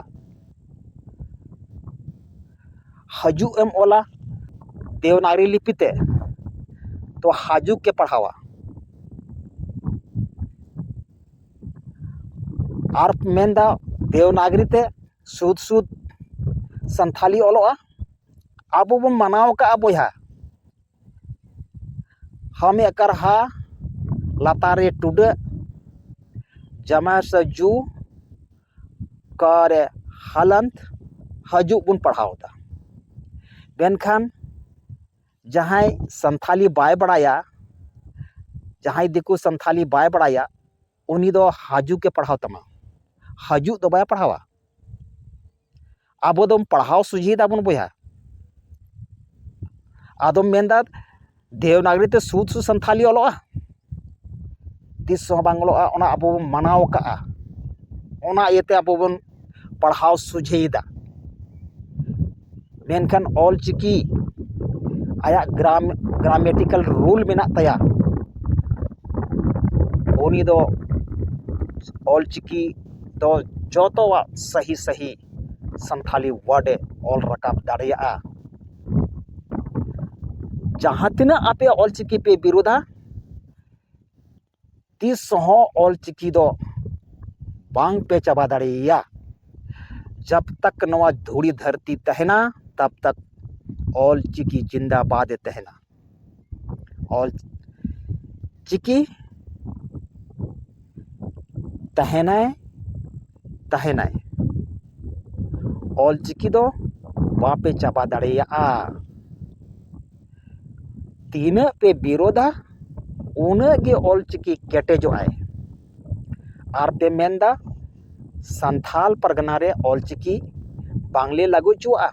ᱦᱟᱡᱩᱜ ᱮᱢ ᱚᱞᱟ ᱫᱮᱣᱱᱟᱜᱽᱨᱤ ᱞᱤᱯᱤ ᱛᱮ, ᱛᱚ ᱦᱟᱡᱩᱜ ᱜᱮ ᱯᱟᱲᱦᱟᱣᱟ᱾ ᱟᱨ ᱢᱮᱱᱫᱟ ᱫᱮᱣᱱᱟᱜᱽᱨᱤ ᱛᱮ ᱥᱩᱫ ᱥᱩᱫ ᱥᱟᱱᱛᱷᱟᱞᱤ ᱚᱞᱚᱜᱼᱟ᱾ ᱟᱵᱚ ᱵᱚᱱ ᱢᱟᱱᱟᱣ ᱟᱠᱟᱫᱼᱟ ᱵᱚᱭᱦᱟ, ᱦᱟᱢᱮ ᱟᱠᱟᱨ ᱦᱟ, ᱞᱟᱛᱟᱨ ᱨᱮ ᱴᱩᱰᱟᱹᱜ, ᱡᱟᱢᱟ ᱥᱮ ᱡᱩ, ᱠᱟ ᱨᱮ ᱦᱟᱞᱟᱱᱛ, ᱦᱟᱡᱩᱜ ᱵᱚᱱ ᱯᱟᱲᱦᱟᱣ ᱮᱫᱟ᱾ ᱢᱮᱱᱠᱷᱟᱱ ᱡᱟᱦᱟᱸᱭ ᱥᱟᱱᱛᱷᱟᱞᱤ ᱵᱟᱭ ᱵᱟᱲᱟᱭᱟ, ᱡᱟᱦᱟᱸᱭ ᱫᱤᱠᱩ ᱥᱟᱱᱛᱷᱟᱞᱤ ᱵᱟᱭ ᱵᱟᱲᱟᱭᱟ, ᱩᱱᱤ ᱫᱚ ᱦᱟᱡᱩᱜ ᱮ ᱯᱟᱲᱦᱟᱣ ᱛᱟᱢᱟ, ᱦᱟᱡᱩᱜ ᱫᱚ ᱵᱟᱭ ᱯᱟᱲᱦᱟᱣᱟ᱾ ᱟᱵᱚ ᱫᱚ ᱯᱟᱲᱦᱟᱣ ᱥᱚᱡᱷᱮ ᱫᱟᱵᱚᱱ ᱵᱚᱭᱦᱟ᱾ ᱟᱫᱚᱢ ᱢᱮᱱᱫᱟ ᱫᱮᱣᱱᱟᱜᱽᱨᱤ ᱛᱮ ᱥᱩᱫ ᱥᱩᱫ ᱥᱟᱱᱛᱷᱟᱞᱤ ᱚᱞᱚᱜᱼᱟ? ᱛᱤᱥ ᱦᱚᱸ ᱵᱟᱝ ᱚᱞᱚᱜᱼᱟ᱾ ᱚᱱᱟ ᱟᱵᱚ ᱵᱚᱱ ᱢᱟᱱᱟᱣ ᱟᱠᱟᱫᱼᱟ, ᱚᱱᱟ ᱤᱭᱟᱹᱛᱮ ᱟᱵᱚ ᱵᱚᱱ ᱯᱟᱲᱦᱟᱣ ᱥᱚᱡᱷᱮᱭᱮᱫᱟ᱾ ᱢᱮᱱᱠᱷᱟᱱ ᱚᱞ ᱪᱤᱠᱤ ᱟᱭᱟᱜ ᱜᱨᱟᱢ ᱜᱨᱟᱢᱮᱴᱤᱠᱟᱞ ᱨᱩᱞ ᱢᱮᱱᱟᱜ ᱛᱟᱭᱟ᱾ ᱩᱱᱤ ᱫᱚ ᱚᱞ ᱪᱤᱠᱤ ᱫᱚ ᱡᱚᱛᱚᱣᱟᱜ ᱥᱟᱹᱦᱤ ᱥᱟᱹᱦᱤ ᱥᱟᱱᱛᱷᱟᱞᱤ ᱣᱟᱨᱰ ᱮ ᱚᱞ ᱨᱟᱠᱟᱵ ᱫᱟᱲᱮᱭᱟᱜᱼᱟ᱾ ᱡᱟᱦᱟᱸ ᱛᱤᱱᱟᱹᱜ ᱟᱯᱮ ᱚᱞ ᱪᱤᱠᱤ ᱯᱮ ᱵᱤᱨᱳᱫᱷᱟ, ᱛᱤᱥ ᱦᱚᱸ ᱚᱞ ᱪᱤᱠᱤ ᱫᱚ ᱵᱟᱝ ᱯᱮ ᱪᱟᱵᱟ ᱫᱟᱲᱮᱭᱟᱭᱟ᱾ ᱡᱟᱵ ᱛᱟᱠ ᱱᱚᱣᱟ ᱫᱷᱩᱲᱤ ᱫᱷᱟᱹᱨᱛᱤ ᱛᱟᱦᱮᱱᱟ, ᱛᱟᱵ ᱛᱟᱠ ᱚᱞ ᱪᱤᱠᱤ ᱡᱤᱱᱫᱟᱵᱟᱫ ᱮ ᱛᱟᱦᱮᱱᱟ᱾ ᱚᱞ ᱪᱤᱠᱤ ᱛᱟᱦᱮᱱᱟᱭ, ᱛᱟᱦᱮᱱᱟᱭ᱾ ᱚᱞ ᱪᱤᱠᱤ ᱫᱚ ᱵᱟᱯᱮ ᱪᱟᱵᱟ ᱫᱟᱲᱮᱭᱟᱜᱼᱟ᱾ ᱛᱤᱱᱟᱹᱜ ᱯᱮ ᱵᱤᱨᱳᱫᱷᱟ, ᱩᱱᱟᱹᱜ ᱜᱮ ᱚᱞ ᱪᱤᱠᱤ ᱠᱮᱴᱮᱡᱚᱜᱼᱟᱭ᱾ ᱟᱨ ᱯᱮ ᱢᱮᱱᱫᱟ ᱥᱟᱱᱛᱷᱟᱞ ᱯᱟᱨᱜᱟᱱᱟ ᱨᱮ ᱚᱞ ᱪᱤᱠᱤ ᱵᱟᱝᱞᱮ ᱞᱟᱹᱜᱩ ᱦᱚᱪᱚᱣᱟᱜᱼᱟ᱾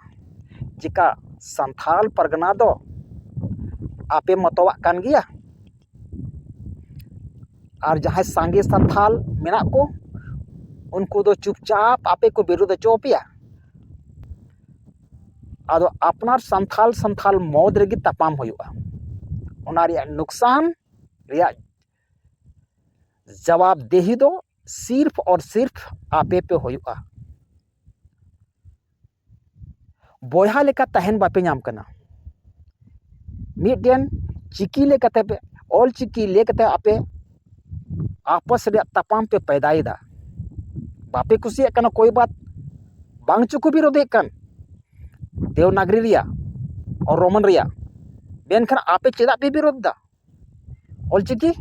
ᱪᱮᱠᱟ ᱥᱟᱱᱛᱷᱟᱞ ᱯᱟᱨᱜᱟᱱᱟ ᱫᱚ ᱟᱯᱮ ᱢᱚᱛᱚᱣᱟᱜ ᱠᱟᱱ ᱜᱮᱭᱟ? ᱟᱨ ᱡᱟᱦᱟᱸᱭ ᱥᱟᱸᱜᱮ ᱥᱟᱱᱛᱷᱟᱞ ᱢᱮᱱᱟᱜ ᱠᱚ, ᱩᱱᱠᱩ ᱫᱚ ᱪᱩᱯᱪᱟᱯ ᱟᱯᱮ ᱠᱚ ᱵᱤᱨᱳᱫ ᱦᱚᱪᱚ ᱟᱯᱮᱭᱟ᱾ ᱟᱫᱚ ᱟᱯᱱᱟᱨ ᱥᱟᱱᱛᱷᱟᱞ ᱥᱟᱱᱛᱷᱟᱞ ᱢᱚᱫᱽ ᱨᱮᱜᱮ ᱛᱟᱯᱟᱢ ᱦᱩᱭᱩᱜᱼᱟ᱾ ᱚᱱᱟ ᱨᱮᱭᱟᱜ ᱱᱩᱠᱥᱟᱱ ᱨᱮᱭᱟᱜ ᱡᱟᱣᱟᱵ ᱫᱮᱦᱤ ᱫᱚ ᱥᱤᱨᱯ ᱚᱨ ᱥᱤᱨᱯ ᱟᱯᱮ ᱯᱮ ᱦᱩᱭᱩᱜᱼᱟ᱾ ᱵᱚᱭᱦᱟ ᱞᱮᱠᱟ ᱛᱟᱦᱮᱱ ᱵᱟᱯᱮ ᱧᱟᱢ ᱠᱟᱱᱟ᱾ ᱢᱤᱫᱴᱮᱱ ᱪᱤᱠᱤ ᱞᱮᱠᱟᱛᱮ ᱯᱮ, ᱚᱞ ᱪᱤᱠᱤ ᱞᱟᱹᱭ ᱠᱟᱛᱮ ᱟᱯᱮ ᱟᱯᱚᱥ ᱨᱮᱭᱟᱜ ᱛᱟᱯᱟᱢ ᱯᱮ ᱯᱟᱭᱫᱟᱭᱮᱫᱟ᱾ ᱵᱟᱯᱮ ᱠᱩᱥᱤᱭᱟᱜ ᱠᱟᱱᱟ, ᱠᱳᱭ ᱵᱟᱛ, ᱵᱟᱝ ᱪᱚᱠᱚ ᱵᱤᱨᱳᱫᱷᱮᱫ ᱠᱟᱱ ᱫᱮᱣᱱᱟᱜᱽᱨᱤ ᱨᱮᱭᱟᱜ, ᱨᱳᱢᱟᱱ ᱨᱮᱭᱟᱜ, ᱢᱮᱱᱠᱷᱟᱱ ᱟᱯᱮ ᱪᱮᱫᱟᱜ ᱯᱮ ᱵᱤᱨᱳᱫᱷ ᱮᱫᱟ? ᱚᱞᱪᱤᱠᱤ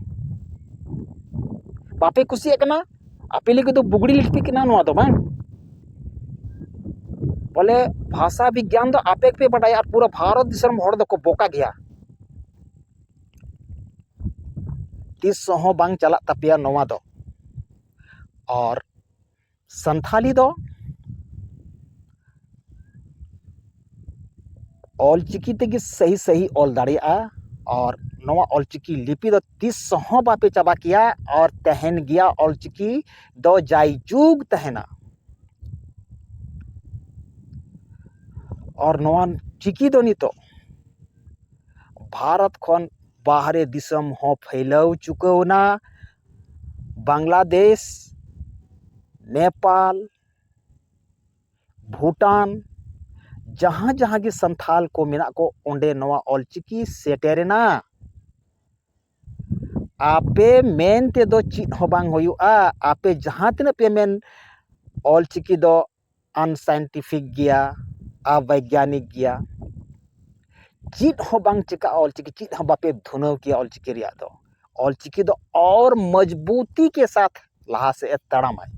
ᱵᱟᱯᱮ ᱠᱩᱥᱤᱭᱟᱜ ᱠᱟᱱᱟ? ᱟᱯᱮ ᱞᱟᱹᱜᱤᱫ ᱫᱚ ᱵᱩᱜᱲᱤ ᱞᱤᱯᱤ ᱠᱟᱱᱟ ᱱᱚᱣᱟ ᱫᱚ, ᱵᱟᱝ? ᱵᱚᱞᱮ ᱵᱷᱟᱥᱟ ᱵᱤᱜᱽᱜᱟᱱ ᱫᱚ ᱟᱯᱮ ᱜᱮᱯᱮ ᱵᱟᱰᱟᱭᱟ, ᱟᱨ ᱯᱩᱨᱟᱹ ᱵᱷᱟᱨᱚᱛ ᱫᱤᱥᱚᱢ ᱦᱚᱲ ᱫᱚᱠᱚ ᱵᱚᱠᱟ ᱜᱮᱭᱟ᱾ ᱛᱤᱥ ᱦᱚᱸ ᱵᱟᱝ ᱪᱟᱞᱟᱜ ᱛᱟᱯᱮᱭᱟ ᱱᱚᱣᱟ ᱫᱚ᱾ ᱟᱨ ᱥᱟᱱᱛᱷᱟᱞᱤ ᱫᱚ ᱚᱞ ᱪᱤᱠᱤ ᱛᱮᱜᱮ ᱥᱟᱹᱦᱤ ᱥᱟᱹᱦᱤ ᱚᱞ ᱫᱟᱲᱮᱭᱟᱜᱼᱟ, ᱟᱨ ᱱᱚᱣᱟ ᱚᱞᱪᱤᱠᱤ ᱞᱤᱯᱤ ᱫᱚ ᱛᱤᱥ ᱦᱚᱸ ᱵᱟᱯᱮ ᱪᱟᱵᱟ ᱠᱮᱭᱟ, ᱟᱨ ᱛᱟᱦᱮᱱ ᱜᱮᱭᱟ, ᱚᱞᱪᱤᱠᱤ ᱫᱚ ᱡᱟᱭᱡᱩᱜᱽ ᱛᱟᱦᱮᱱᱟ᱾ ᱟᱨ ᱱᱚᱣᱟ ᱪᱤᱠᱤ ᱫᱚ ᱱᱤᱛᱚᱜ ᱵᱷᱟᱨᱚᱛ ᱠᱷᱚᱱ ᱵᱟᱦᱨᱮ ᱫᱤᱥᱚᱢ ᱦᱚᱸ ᱯᱷᱟᱹᱭᱞᱟᱹᱣ ᱪᱩᱠᱟᱹᱣ ᱮᱱᱟ᱾ ᱵᱟᱝᱞᱟᱫᱮᱥ, ᱱᱮᱯᱟᱞ, ᱵᱷᱩᱴᱟᱱ, ᱡᱟᱦᱟᱸ ᱡᱟᱦᱟᱸ ᱜᱮ ᱥᱟᱱᱛᱷᱟᱞ ᱠᱚ ᱢᱮᱱᱟᱜ ᱠᱚ, ᱚᱸᱰᱮ ᱱᱚᱣᱟ ᱚᱞᱪᱤᱠᱤ ᱥᱮᱴᱮᱨᱮᱱᱟ᱾ ᱟᱯᱮ ᱢᱮᱱ ᱛᱮᱫᱚ ᱪᱮᱫ ᱦᱚᱸ ᱵᱟᱝ ᱦᱩᱭᱩᱜᱼᱟ᱾ ᱟᱯᱮ ᱡᱟᱦᱟᱸ ᱛᱤᱱᱟᱹᱜ ᱯᱮ ᱢᱮᱱ, ᱚᱞᱪᱤᱠᱤ ᱫᱚ ᱟᱱᱥᱟᱭᱮᱱᱴᱤᱯᱷᱤᱠ ᱜᱮᱭᱟ, ᱚᱵᱳᱭᱜᱟᱱᱤᱠ ᱜᱮᱭᱟ, ᱪᱮᱫ ᱦᱚᱸ ᱵᱟᱝ ᱪᱤᱠᱟᱹᱜᱼᱟ᱾ ᱚᱞᱪᱤᱠᱤ ᱪᱮᱫ ᱦᱚᱸ ᱵᱟᱯᱮ ᱫᱷᱩᱱᱟᱹᱣ ᱠᱮᱭᱟ ᱚᱞᱪᱤᱠᱤ ᱨᱮᱭᱟᱜ ᱫᱚ᱾ ᱚᱞᱪᱤᱠᱤ ᱫᱚ ᱚᱨ ᱢᱚᱡᱽᱵᱩᱛᱤ ᱠᱮ ᱥᱟᱛᱷ ᱞᱟᱦᱟ ᱥᱮᱫ ᱮ ᱛᱟᱲᱟᱢᱟᱭ᱾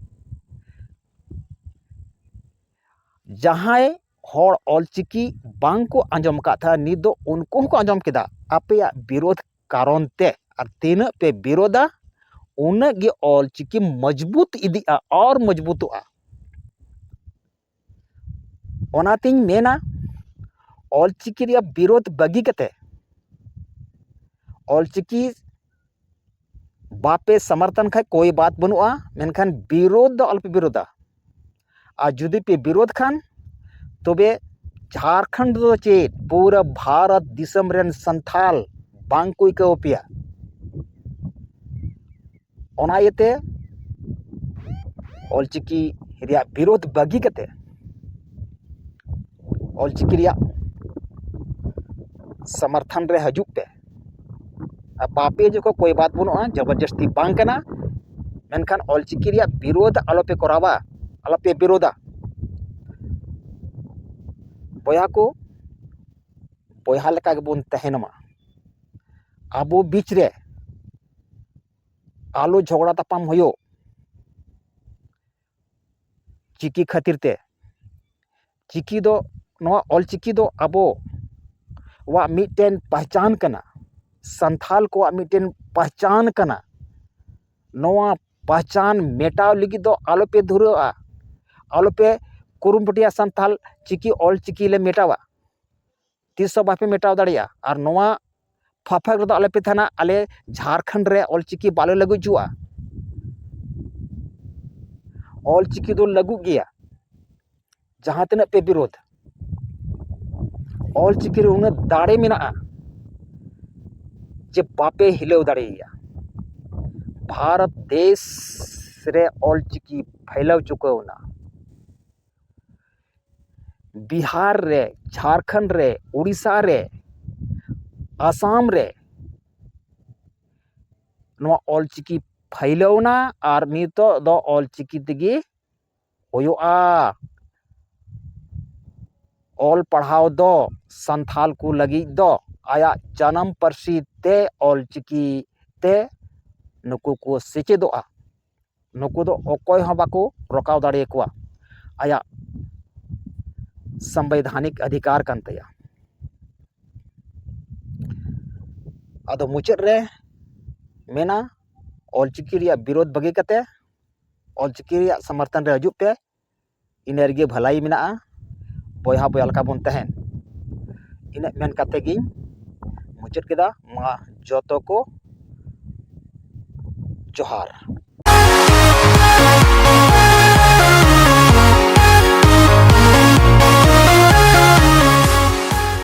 ᱡᱟᱦᱟᱸᱭ ᱦᱚᱲ ᱚᱞᱪᱤᱠᱤ ᱵᱟᱝ ᱠᱚ ᱟᱸᱡᱚᱢ ᱟᱠᱟᱫ ᱛᱟᱦᱮᱸᱫ, ᱱᱤᱛ ᱫᱚ ᱩᱱᱠᱩ ᱦᱚᱸᱠᱚ ᱟᱸᱡᱚᱢ ᱠᱮᱫᱟ᱾ ᱟᱯᱮᱭᱟᱜ ᱵᱤᱨᱳᱫᱷ ᱠᱟᱨᱚᱱ ᱛᱮ, ᱟᱨ ᱛᱤᱱᱟᱹᱜ ᱯᱮ ᱵᱤᱨᱳᱫᱟ, ᱩᱱᱟᱹᱜ ᱜᱮ ᱚᱞᱪᱤᱠᱤ ᱢᱚᱡᱽᱵᱩᱛ ᱤᱫᱤᱜᱼᱟ, ᱚᱨ ᱢᱚᱡᱽᱵᱩᱛᱚᱜᱼᱟ᱾ ᱚᱱᱟᱛᱤᱧ ᱢᱮᱱᱟ, ᱚᱞᱪᱤᱠᱤ ᱨᱮᱭᱟᱜ ᱵᱤᱨᱳᱫᱷ ᱵᱟᱹᱜᱤ ᱠᱟᱛᱮ, ᱚᱞᱪᱤᱠᱤ ᱵᱟᱯᱮ ᱥᱚᱢᱚᱨᱛᱷᱚᱱ ᱠᱷᱟᱡ ᱠᱳᱭ ᱵᱟᱛ ᱵᱟᱹᱱᱩᱜᱼᱟ, ᱢᱮᱱᱠᱷᱟᱱ ᱵᱤᱨᱳᱫᱷ ᱫᱚ ᱟᱞᱚᱯᱮ ᱵᱤᱨᱳᱫᱷᱟ᱾ ᱟᱨ ᱡᱩᱫᱤ ᱯᱮ ᱵᱤᱨᱳᱫᱷ ᱠᱷᱟᱱ, ᱛᱚᱵᱮ ᱡᱷᱟᱲᱠᱷᱚᱸᱰ ᱫᱚ ᱪᱮᱫ, ᱯᱩᱨᱟᱹ ᱵᱷᱟᱨᱚᱛ ᱫᱤᱥᱚᱢ ᱨᱮᱱ ᱥᱟᱱᱛᱷᱟᱞ ᱵᱟᱝ ᱠᱚ ᱟᱹᱭᱠᱟᱹᱣ ᱯᱮᱭᱟ᱾ ᱚᱱᱟ ᱤᱭᱟᱹᱛᱮ ᱚᱞᱪᱤᱠᱤ ᱨᱮᱭᱟᱜ ᱵᱤᱨᱳᱫᱷ ᱵᱟᱹᱜᱤ ᱠᱟᱛᱮ ᱚᱞᱪᱤᱠᱤ ᱨᱮᱭᱟᱜ ᱥᱚᱢᱚᱨᱛᱷᱚᱱ ᱨᱮ ᱦᱤᱡᱩᱜ ᱯᱮ᱾ ᱟᱨ ᱵᱟᱯᱮ ᱡᱚᱠᱷᱚᱱ ᱠᱳᱭ ᱵᱟᱛ ᱵᱟᱹᱱᱩᱜᱼᱟ, ᱡᱚᱵᱚᱨᱡᱚᱥᱛᱤ ᱵᱟᱝ ᱠᱟᱱᱟ, ᱢᱮᱱᱠᱷᱟᱱ ᱚᱞᱪᱤᱠᱤ ᱨᱮᱭᱟᱜ ᱵᱤᱨᱳᱫᱷ ᱟᱞᱚᱯᱮ ᱠᱚᱨᱟᱣᱟ, ᱟᱞᱚᱯᱮ ᱵᱤᱨᱳᱫᱷᱟ᱾ ᱵᱚᱭᱦᱟ ᱠᱚ, ᱵᱚᱭᱦᱟ ᱞᱮᱠᱟ ᱜᱮᱵᱚᱱ ᱛᱟᱦᱮᱱ ᱢᱟ᱾ ᱟᱵᱚ ᱵᱤᱪ ᱨᱮ ᱟᱞᱚ ᱡᱷᱚᱜᱽᱲᱟ ᱛᱟᱯᱟᱢ ᱦᱩᱭᱩᱜ ᱪᱤᱠᱤ ᱠᱷᱟᱹᱛᱤᱨ ᱛᱮ᱾ ᱪᱤᱠᱤ ᱫᱚ, ᱱᱚᱣᱟ ᱚᱞᱪᱤᱠᱤ ᱫᱚ ᱟᱵᱚᱣᱟᱜ ᱢᱤᱫᱴᱮᱱ ᱯᱟᱦᱪᱟᱱ ᱠᱟᱱᱟ, ᱥᱟᱱᱛᱷᱟᱞ ᱠᱚᱣᱟᱜ ᱢᱤᱫᱴᱮᱱ ᱯᱟᱦᱪᱟᱱ ᱠᱟᱱᱟ᱾ ᱱᱚᱣᱟ ᱯᱟᱦᱪᱟᱱ ᱢᱮᱴᱟᱣ ᱞᱟᱹᱜᱤᱫ ᱫᱚ ᱟᱞᱚᱯᱮ ᱫᱷᱩᱨᱟᱹᱜᱼᱟ, ᱟᱞᱚᱯᱮ ᱠᱩᱨᱩᱢᱩᱴᱩᱭᱟ ᱥᱟᱱᱛᱷᱟᱞ ᱪᱤᱠᱤ, ᱚᱞᱪᱤᱠᱤ ᱞᱮ ᱢᱮᱴᱟᱣᱟ᱾ ᱛᱤᱥ ᱦᱚᱸ ᱵᱟᱯᱮ ᱢᱮᱴᱟᱣ ᱫᱟᱲᱮᱭᱟᱜᱼᱟ᱾ ᱟᱨ ᱱᱚᱣᱟ ᱯᱷᱟᱯᱷᱟᱠ ᱨᱮᱫᱚ ᱟᱞᱚᱯᱮ ᱛᱟᱦᱮᱱᱟ᱾ ᱟᱞᱮ ᱡᱷᱟᱲᱠᱷᱚᱸᱰ ᱨᱮ ᱚᱞᱪᱤᱠᱤ ᱵᱟᱞᱮ ᱞᱟᱹᱜᱩ ᱦᱚᱪᱚᱣᱟᱜᱼᱟ᱾ ᱚᱞᱪᱤᱠᱤ ᱫᱚ ᱞᱟᱹᱜᱩᱜ ᱜᱮᱭᱟ, ᱡᱟᱦᱟᱸ ᱛᱤᱱᱟᱹᱜ ᱯᱮ ᱵᱤᱨᱳᱫᱷ᱾ ᱚᱞᱪᱤᱠᱤ ᱨᱮ ᱩᱱᱟᱹᱜ ᱫᱟᱲᱮ ᱢᱮᱱᱟᱜᱼᱟ ᱡᱮ ᱵᱟᱯᱮ ᱦᱤᱞᱟᱹᱣ ᱫᱟᱲᱮᱭᱟᱭᱟ᱾ ᱵᱷᱟᱨᱚᱛ ᱫᱮᱥ ᱨᱮ ᱚᱞᱪᱤᱠᱤ ᱯᱷᱟᱭᱞᱟᱣ ᱪᱩᱠᱟᱹᱣ ᱮᱱᱟ᱾ ᱵᱤᱦᱟᱨ ᱨᱮ, ᱡᱷᱟᱲᱠᱷᱚᱸᱰ ᱨᱮ, ᱩᱲᱤᱥᱥᱟ ᱨᱮ, ᱟᱥᱟᱢ ᱨᱮ ᱱᱚᱣᱟ ᱚᱞᱪᱤᱠᱤ ᱯᱷᱟᱭᱞᱟᱣ ᱮᱱᱟ᱾ ᱟᱨ ᱱᱤᱛᱚᱜ ᱫᱚ ᱚᱞᱪᱤᱠᱤ ᱛᱮᱜᱮ ᱦᱩᱭᱩᱜᱼᱟ᱾ ᱚᱞ ᱯᱟᱲᱦᱟᱣ ᱫᱚ ᱥᱟᱱᱛᱷᱟᱞ ᱠᱚ ᱞᱟᱹᱜᱤᱫ ᱫᱚ ᱟᱭᱟᱜ ᱡᱟᱱᱟᱢ ᱯᱟᱹᱨᱥᱤ ᱛᱮ, ᱚᱞᱪᱤᱠᱤ ᱛᱮ ᱱᱩᱠᱩ ᱠᱚ ᱥᱮᱪᱮᱫᱚᱜᱼᱟ᱾ ᱱᱩᱠᱩ ᱫᱚ ᱚᱠᱚᱭ ᱦᱚᱸ ᱵᱟᱠᱚ ᱨᱚᱠᱟᱣ ᱫᱟᱲᱮᱭᱟᱠᱚᱣᱟ᱾ ᱟᱭᱟᱜ ᱥᱟᱢᱵᱤᱫᱷᱟᱱᱤᱠ ᱚᱫᱷᱤᱠᱟᱨ ᱠᱟᱱ ᱛᱟᱭᱟ᱾ ᱟᱫᱚ ᱢᱩᱪᱟᱹᱫ ᱨᱮ ᱢᱮᱱᱟ, ᱚᱞᱪᱤᱠᱤ ᱨᱮᱭᱟᱜ ᱵᱤᱨᱳᱫᱷ ᱵᱟᱹᱜᱤ ᱠᱟᱛᱮ ᱚᱞᱪᱤᱠᱤ ᱨᱮᱭᱟᱜ ᱥᱚᱢᱚᱨᱛᱷᱚᱱ ᱨᱮ ᱦᱤᱡᱩᱜ ᱯᱮ᱾ ᱤᱱᱟᱹ ᱨᱮᱜᱮ ᱵᱷᱟᱹᱞᱟᱹᱭ ᱢᱮᱱᱟᱜᱼᱟ᱾ ᱵᱚᱭᱦᱟ ᱵᱚᱭᱦᱟ ᱞᱮᱠᱟ ᱵᱚᱱ ᱛᱟᱦᱮᱱ᱾ ᱤᱱᱟᱹᱜ ᱢᱮᱱ ᱠᱟᱛᱮ ᱜᱤᱧ ᱢᱩᱪᱟᱹᱫ ᱠᱮᱫᱟ᱾ ᱢᱟ ᱡᱚᱛᱚ ᱠᱚ ᱡᱚᱦᱟᱨ᱾